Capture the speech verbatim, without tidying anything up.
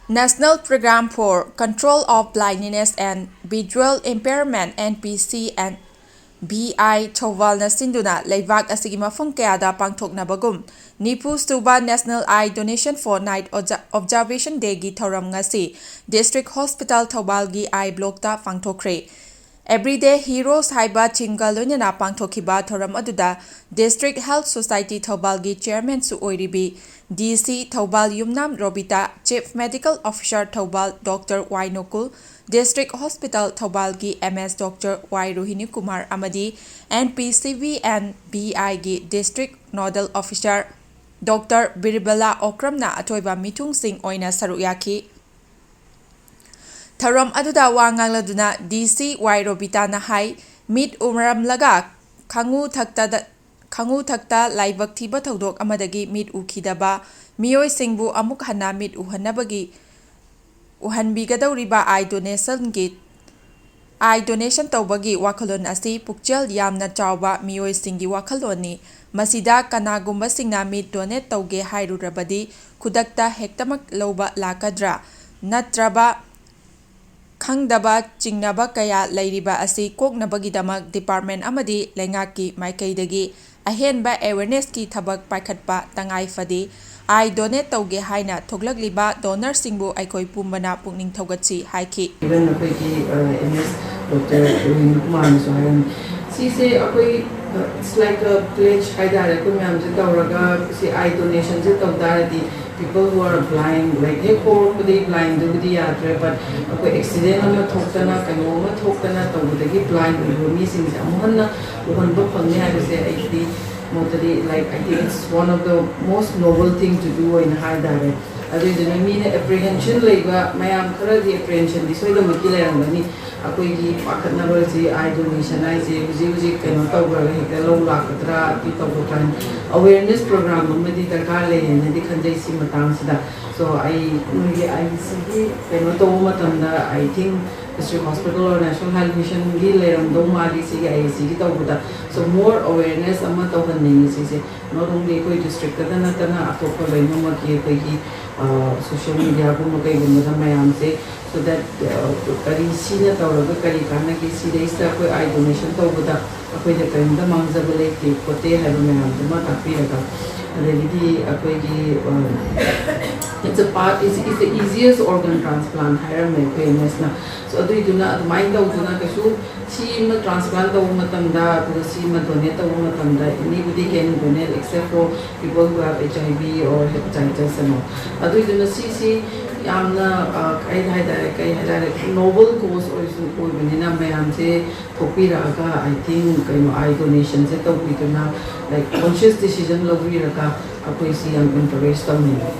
National Program for Control of Blindness and Visual Impairment, N P C and B I, ꯊꯧꯕꯥꯜꯅ ꯁꯤꯟꯗꯨꯅ ꯂꯩꯕꯥꯛ ꯑꯁꯤꯒꯤ ꯃꯐꯝ ꯀꯌꯥꯗ ꯄꯥꯡꯊꯣꯛꯅꯕꯒꯨꯝ, ꯅꯤꯐꯨ ꯁꯨꯕ National Eye Donation Fortnight Observation Dayꯒꯤ ꯊꯧꯔꯝ ꯉꯁꯤ District Hospital ꯊꯧꯕꯥꯜꯒꯤ ꯑꯥꯏ ꯕ꯭ꯂꯣꯛꯇ ꯄꯥꯡꯊꯣꯛꯈ꯭ꯔꯦ꯫ Everyday Heroes ꯍꯥꯏꯕ themeꯒ ꯂꯣꯏꯅꯅ ꯄꯥꯡꯊꯣꯛꯈꯤꯕ ꯊꯧꯔꯝ ꯑꯗꯨꯗ District Health Society ꯊꯧꯕꯥꯜꯒꯤ ꯆꯦꯌꯔꯃꯦꯟꯁꯨ ꯑꯣꯏꯔꯤꯕꯤ D C Thoubal Yumnam Robita, Chief Medical Officer Thoubal doctor Y Nokul, District Hospital ꯊꯧꯕꯥꯜꯒꯤ M S doctor Y Rohini Kumar ꯑꯃꯗꯤ N P C V and B I ꯒꯤ District Nodal Officer ꯗꯣꯛꯇꯔ ꯕꯤꯔꯕꯂꯥ ꯑꯣꯀ꯭ꯔꯝꯅ ꯑꯊꯣꯏꯕ ꯃꯤꯊꯨꯡꯁꯤꯡ ꯑꯣꯏꯅ ꯁꯔꯨꯛ ꯌꯥꯈꯤ꯫ ꯊꯧꯔꯝ ꯑꯗꯨꯗ ꯋꯥ ꯉꯥꯡꯂꯗꯨꯅ D C ꯋꯥꯏ ꯔꯣꯕꯤꯇꯥꯅ ꯍꯥꯏ, ꯃꯤꯠ ꯎꯔꯝꯂꯒ ꯈꯪꯉꯨ ꯊꯛꯇꯗ, ꯈꯪꯉꯨ ꯊꯛꯇ ꯂꯥꯏꯕꯛ ꯊꯤꯕ ꯊꯧꯗꯣꯛ ꯑꯃꯗꯒꯤ ꯃꯤꯠ ꯎꯈꯤꯗꯕ ꯃꯤꯑꯣꯏꯁꯤꯡꯕꯨ ꯑꯃꯨꯛ ꯍꯟꯅ ꯃꯤꯠ ꯎꯍꯟꯅꯕꯒꯤ, ꯎꯍꯟꯕꯤꯒꯗꯧꯔꯤꯕ eye donationꯒꯤ, eye donation ꯇꯧꯕꯒꯤ ꯋꯥꯈꯜꯂꯣꯟ ꯑꯁꯤ ꯄꯨꯛꯆꯦꯜ ꯌꯥꯝꯅ ꯆꯥꯎꯕ ꯃꯤꯑꯣꯏꯁꯤꯡꯒꯤ ꯋꯥꯈꯜꯂꯣꯟꯅꯤ꯫ ꯃꯁꯤꯗ ꯀꯅꯥꯒꯨꯝꯕꯁꯤꯡꯅ ꯃꯤꯠ donate ꯇꯧꯒꯦ ꯍꯥꯏꯔꯨꯔꯕꯗꯤ ꯈꯨꯗꯛꯇ ꯍꯦꯛꯇꯃꯛ ꯂꯧꯕ ꯂꯥꯛꯀꯗ꯭ꯔꯥ? ꯅꯠꯇ꯭ꯔꯕ ꯈꯪꯗꯕ ꯆꯤꯡꯅꯕ ꯀꯌꯥ ꯂꯩꯔꯤꯕ ꯑꯁꯤ ꯀꯣꯛꯅꯕꯒꯤꯗꯃꯛ department ꯑꯃꯗꯤ ꯂꯩꯉꯥꯛꯀꯤ ꯃꯥꯏꯀꯩꯗꯒꯤ ꯑꯍꯦꯟꯕ awarenessꯀꯤ ꯊꯕꯛ ꯄꯥꯏꯈꯠꯄ ꯇꯉꯥꯏ ꯐꯗꯦ꯫ Eye donate ꯇꯧꯒꯦ ꯍꯥꯏꯅ ꯊꯣꯛꯂꯛꯂꯤꯕ donorꯁꯤꯡꯕꯨ ꯑꯩꯈꯣꯏ ꯄꯨꯝꯕꯅ ꯄꯨꯛꯅꯤꯡ ꯊꯧꯒꯠꯁꯤ ꯍꯥꯏꯈꯤ꯫ Even ꯑꯩꯈꯣꯏꯒꯤ, ꯑ, M S ꯗꯣꯛꯇꯔ ꯔꯣꯍꯤꯅꯤ ꯀꯨꯃꯥꯔꯅꯁꯨ ꯍꯥꯏꯔꯝꯃꯤ꯫ ꯁꯤꯁꯦ ꯑꯩꯈꯣꯏ, ꯑ, it's like a pledge ꯍꯥꯏꯇꯥꯔꯦ, ꯑꯩꯈꯣꯏ ꯃꯌꯥꯝꯁꯦ ꯇꯧꯔꯒ ꯁꯤ eye donationꯁꯦ ꯇꯧ ꯇꯥꯔꯗꯤ, people who are blind, like, ꯍꯦꯛ ꯄꯣꯛꯂꯛꯄꯗꯒꯤ blindꯗꯨꯕꯨꯗꯤ ꯌꯥꯗ꯭ꯔꯦ, but ꯑꯩꯈꯣꯏ accident ꯑꯃ ꯊꯣꯛꯇꯅ, ꯀꯩꯅꯣ ꯑꯃ ꯊꯣꯛꯇꯅ ꯇꯧꯕꯗꯒꯤ blind ꯑꯣꯏꯕ ꯃꯤꯁꯤꯡꯁꯦ ꯑꯃꯨꯛ ꯍꯟꯅ ꯎꯍꯟꯕ ꯐꯪꯅꯤ ꯍꯥꯏꯕꯁꯦ ꯑꯩꯒꯤꯗꯤ ꯃꯣꯠꯇꯗꯤ, like, I think it's one of the most noble thing to do ꯑꯣꯏꯅ ꯍꯥꯏ ꯇꯥꯔꯦ꯫ ꯑꯗꯨꯏꯗꯨꯅ ꯃꯤꯅ apprehension ꯂꯩꯕ ꯃꯌꯥꯝ ꯈꯔꯗꯤ apprehensionꯗꯤ ꯁꯣꯏꯗꯅꯃꯛꯀꯤ ꯂꯩꯔꯝꯒꯅꯤ꯫ ꯑꯩꯈꯣꯏꯒꯤ ꯄꯥꯈꯠꯅꯕꯁꯤ eye donation ꯍꯥꯏꯁꯦ ꯍꯧꯖꯤꯛ ꯍꯧꯖꯤꯛ ꯀꯩꯅꯣ ꯇꯧꯈ꯭ꯔꯒ ꯍꯦꯛꯇ ꯂꯧ ꯂꯥꯛꯀꯗ꯭ꯔꯥ, ꯑꯗꯨ ꯇꯧꯒꯗ꯭ꯔꯥ ꯍꯥꯏꯅ awareness program ꯑꯃꯗꯤ ꯗꯔꯀꯥꯔ ꯂꯩ ꯍꯥꯏꯅꯗꯤ ꯈꯟꯖꯩ ꯁꯤ ꯃꯇꯥꯡꯁꯤꯗ꯫ So ꯑꯩ ꯅꯣꯏꯒꯤ ꯑꯩ ꯁꯤꯒꯤ ꯀꯩꯅꯣ ꯇꯧꯕ ꯃꯇꯝꯗ, I think, District Hospital or National Health Missionꯒꯤ ꯂꯩꯔꯝꯗꯧ ꯃꯥꯜꯂꯤ ꯁꯤꯒꯤ ꯑꯥꯏ ꯑꯦꯁ ꯁꯤꯒꯤ ꯇꯧꯕꯗ꯫ So more awareness ꯑꯃ ꯇꯧꯍꯟꯅꯤꯡꯉꯤ ꯁꯤꯁꯦ, not only ꯑꯩꯈꯣꯏ districtꯇꯗ ꯅꯠꯇꯅ ꯑꯇꯣꯞꯄ ꯂꯣꯏꯅꯃꯛꯀꯤ ꯑꯩꯈꯣꯏꯒꯤ social mediaꯒꯨꯝꯕ ꯀꯩꯒꯨꯝꯕꯗ ꯃꯌꯥꯝꯁꯦ, so that ꯀꯔꯤ ꯁꯤꯅ ꯇꯧꯔꯒ ꯀꯔꯤ ꯀꯥꯟꯅꯒꯦ, ꯁꯤꯗꯩꯁꯤꯗ ꯑꯩꯈꯣꯏ eye donation ꯇꯧꯕꯗ ꯑꯩꯈꯣꯏꯗ ꯀꯔꯤꯝꯇ ꯃꯥꯡꯖꯕ ꯂꯩꯇꯦ ꯈꯣꯠꯇꯦ ꯍꯥꯏꯕ ꯃꯌꯥꯝꯗꯨꯃ ꯇꯥꯛꯄꯤꯔꯒ, ꯑꯗꯒꯤꯗꯤ ꯑꯩꯈꯣꯏꯒꯤ it's a part, it's the easiest organ transplant ꯍꯥꯏꯔꯝꯃꯦ ꯑꯩꯈꯣꯏ ꯑꯦꯝ ꯑꯦꯁꯅ꯫ So ꯑꯗꯨꯏꯗꯨꯅ ꯑꯗꯨꯃꯥꯏꯅ ꯇꯧꯗꯅ ꯀꯩꯁꯨ ꯁꯤ ꯑꯃ transplant ꯇꯧꯕ ꯃꯇꯝꯗ ꯑꯗꯨꯒ ꯁꯤ ꯑꯃ donate ꯇꯧꯕ ꯃꯇꯝꯗ anybody can donate except for people who have H I V or hepatitis and all. ꯑꯗꯨꯏꯗꯨꯅ ꯁꯤꯁꯤ ꯌꯥꯝꯅ ꯀꯩ ꯍꯥꯏꯇꯥꯔꯦ, ꯀꯩ ꯍꯥꯏꯇꯥꯔꯦ, noble cause ꯑꯣꯏꯁꯨ ꯑꯣꯏꯕꯅꯤꯅ ꯃꯌꯥꯝꯁꯦ ꯊꯣꯛꯄꯤꯔꯛꯑꯒ, I think, ꯀꯩꯅꯣ, eye donationꯁꯦ ꯇꯧꯕꯤꯗꯨꯅ, like, conscious decision ꯂꯧꯕꯤꯔꯒ ꯑꯩꯈꯣꯏꯁꯤ ꯌꯥꯝ encourage ꯇꯧꯅꯤꯡꯉꯤ꯫